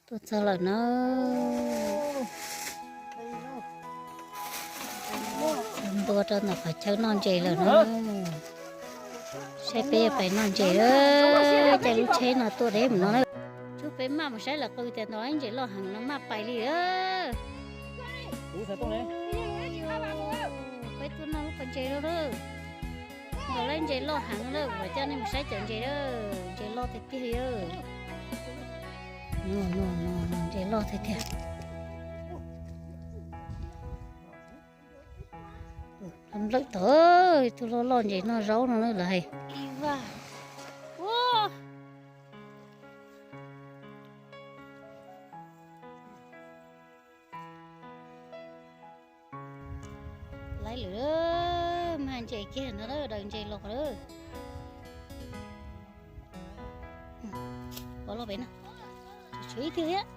Tuaj txog lawm na. Ntua rau ntawm qhov chaw noj ntses lawm na. Saib peb yuav pais noj ntses lawm, caij lub tsheb no tuaj deb mus no na. Tsuas peb maj mus saib lawv qw tias ntaus ntses loj heev no maj pais li. Peb tuaj noj lub pas ntses lawm na. Ntaus ntses loj heev lawm, coj nej mus saib cov ntses lawm, ntses loj tiag tiag li. Ntses loj tiag tiag. Nplawm tod, tus loj loj ntses noj zaub no lawm hais. Laib lawm, mag ntses kiag no lawm, daws ntses los lawm. Pov los pem no, tshuav ib tug thiab.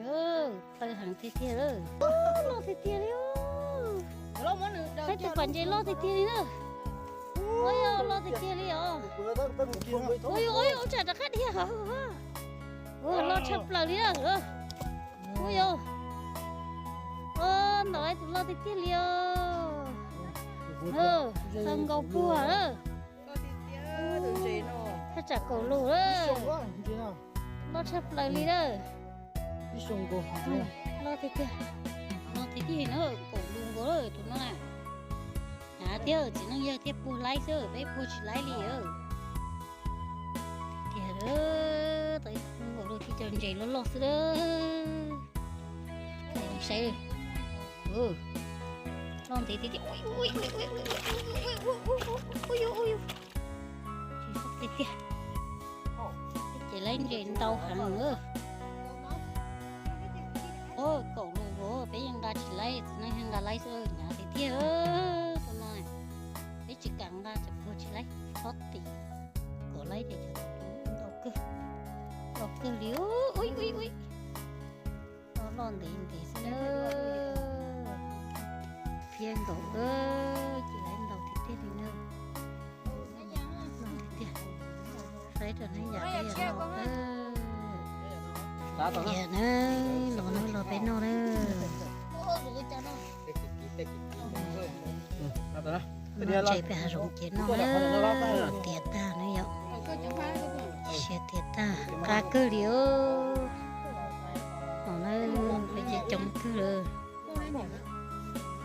Plaws heev tiag tiag lawm. Loj tiag tiag li. Saib tus pas ntses loj tiag tiag li na. Ua yog loj tiag tiag li os. Ua yog, ua yog, ua tsam rov qab dhia hov. Ua loj tshaj plaws li na. Ua yog, ntaus tus loj tiag tiag li os. Txog nkaus puag lawm. Thaj tsam kaum lus lawm. Loj tshaj plaws li lawm. Loj tiag tiag. Loj tiag tiag na, kaum lus nkaus lawm tus no na. Hnav thiab txiv neej yawg thiaj puag laib xwb, peb puag tsis laib li. Tiag, tau ib nkaus lawm, tib co ntses loj loj xwb. Saib, loj ntev tiag tiag. Tiag tiag. Ces laib ntses ntau heev lawm. Kaum lus nkaus peb yeej nqa tsis laib, txiv neej yawg nqa laib xwb, hnyav tiag tiag. Tus no peb tsis kam nqa, tsam puag tsis laib, txhob tim kom laib ces cov ntau kawg, ntau kawg li. Ui ui ui, loj loj ntev ntev xwb na. Phiab nkaus, ces laib ntau tiag tiag li na. Loj tiag tiag. Saib rau neb yam peb yam no. Yam na, los na, los peb noj na. Noj ntses pem hav zoov ces noj na, tiav tag na yom. Siav tiav tag, qab kawg li os. Los na, peb ces coob kawg lawm.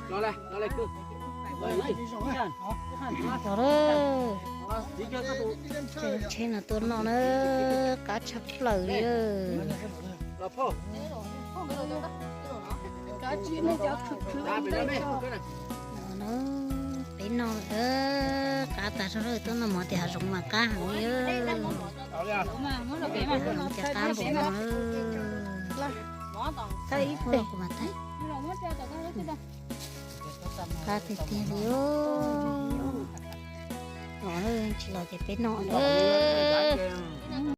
Los na, tsheb no tuaj noj na, qab tshaj plaws li. Peb noj, qab tas zog lawm, tuaj noj mov tim hav zoov mas qab heev li. Hav zoov ces qab npaum no. Qab tiag tiag li. Los tsis los ces peb noj na.